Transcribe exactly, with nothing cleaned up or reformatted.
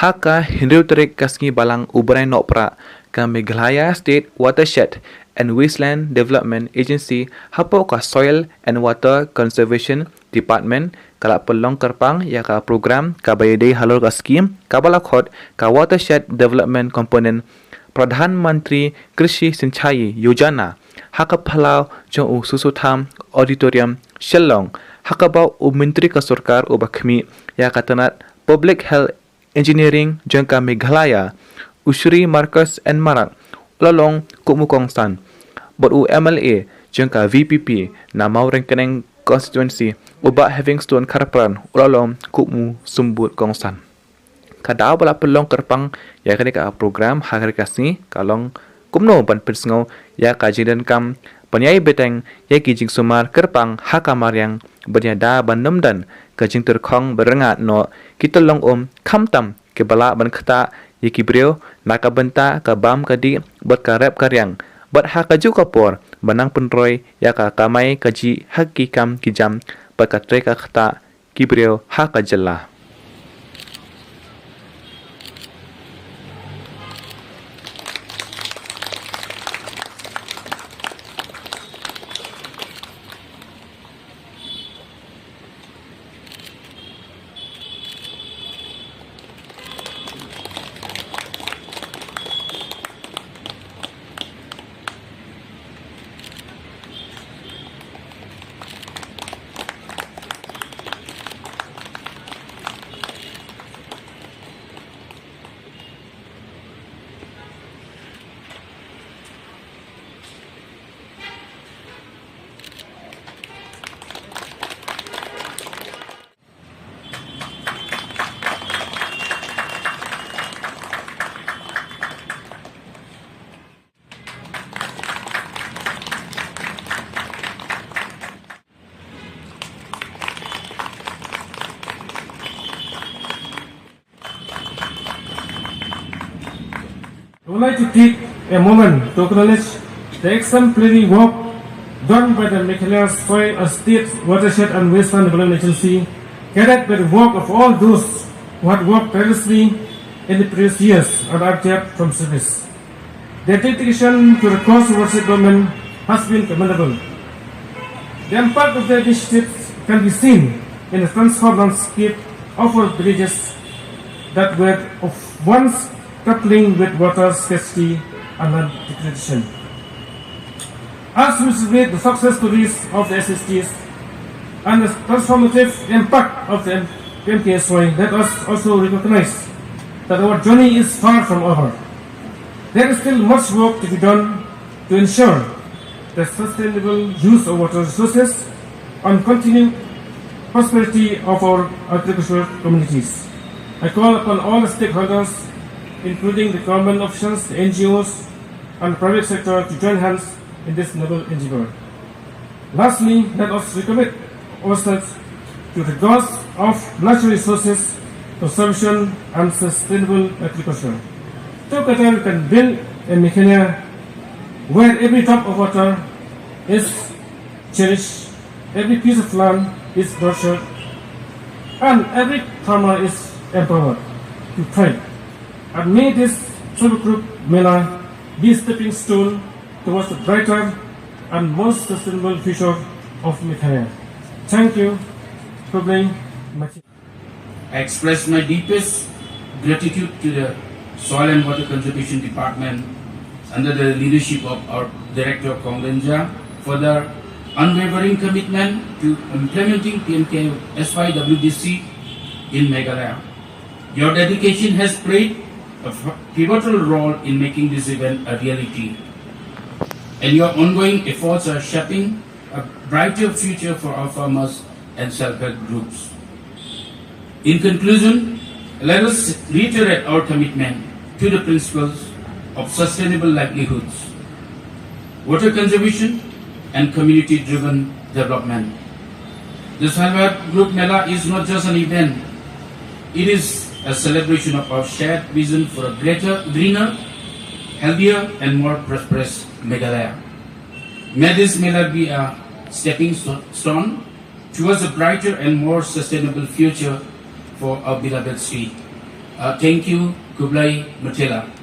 Ha ka hynriew tarik ka sngi Balang u bnai Nohprah, ka Meghalaya State Watershed and Wasteland Development Agency hapoh ka Soil and Water Conservation Department ka la pynlong kyrpang ïa ka program kaba ïadei halor ka skim kaba la khot ka Watershed Development Component Pradhan Mantri Krishi Sinchai Yojana ha ka phyllaw jong u Susotham Auditorium, Shillong, ha kaba u Myntri ka Sorkar uba khmih ïa ka tnat Public Health Engineering jong ka Meghalaya, u Shri Marcus N Marak, u la long kum u kongsan, bad u M L A jong ka V P P na Mawryngkneng Constituency, u Bah Heavingstone Kharpran, u la long kum u symbud kongsan. Ka daw ba la pynlong kyrpang ïa kane ka program ha kane ka sngi ka long kumno ban pynsngew ïa ka jingdonkam ban ïai bteng ïa ki jingsumar kyrpang ha ka mariang ban ïada ban nym don ka jingtyrkhong ba rngat noh ki tyllong um, khamtam kiba lah ban ktah ïa ki briew na ka bynta ka bam ka dih bad ka rep ka riang, bad ha kajuh ka por ban nang pynroi ïa ka kamai kajih ha ki kam ki jam bad ka trei ka ktah ki briew ha ka jylla. I would like to take a moment to acknowledge the exemplary work done by the Meghalaya Soil, uh, State Watershed and Wasteland Development Agency, guided by the work of all those who had worked tirelessly in the previous years and are retired from service. Their dedication to the cause of watershed development has been commendable. The impact of their initiatives can be seen in the transformed landscape of our villages that were of once grappling with water scarcity and land degradation. As we celebrate the success stories of the S H Ts and the transformative impact of the M K S Y, let us also recognize that our journey is far from over. There is still much work to be done to ensure the sustainable use of water resources and continued prosperity of our agricultural communities. I call upon all stakeholders, including the government officials, the N G Os, and the private sector, to join hands in this noble endeavor. Lastly, let us recommit ourselves to the gods of natural resources, conservation, and sustainable agriculture. Together, we can build a Meghalaya where every drop of water is cherished, every piece of land is nurtured, and every farmer is empowered to thrive. And may this Self Help Group Mela be a stepping stone towards a brighter and more sustainable future of Meghalaya. Thank you. Khublei. I express my deepest gratitude to the Soil and Water Conservation Department under the leadership of our Director Kong Lenja for their unwavering commitment to implementing P M K S Y W D C in Meghalaya. Your dedication has played a f- pivotal role in making this event a reality, and your ongoing efforts are shaping a brighter future for our farmers and self-help groups. In conclusion, let us reiterate our commitment to the principles of sustainable livelihoods, water conservation, and community-driven development. The Self Help Group Mela is not just an event, it is a celebration of our shared vision for a greater, greener, healthier, and more prosperous Meghalaya. May this Mela be a stepping sto- stone towards a brighter and more sustainable future for our beloved state. Uh, thank you. Khublei, Mathila.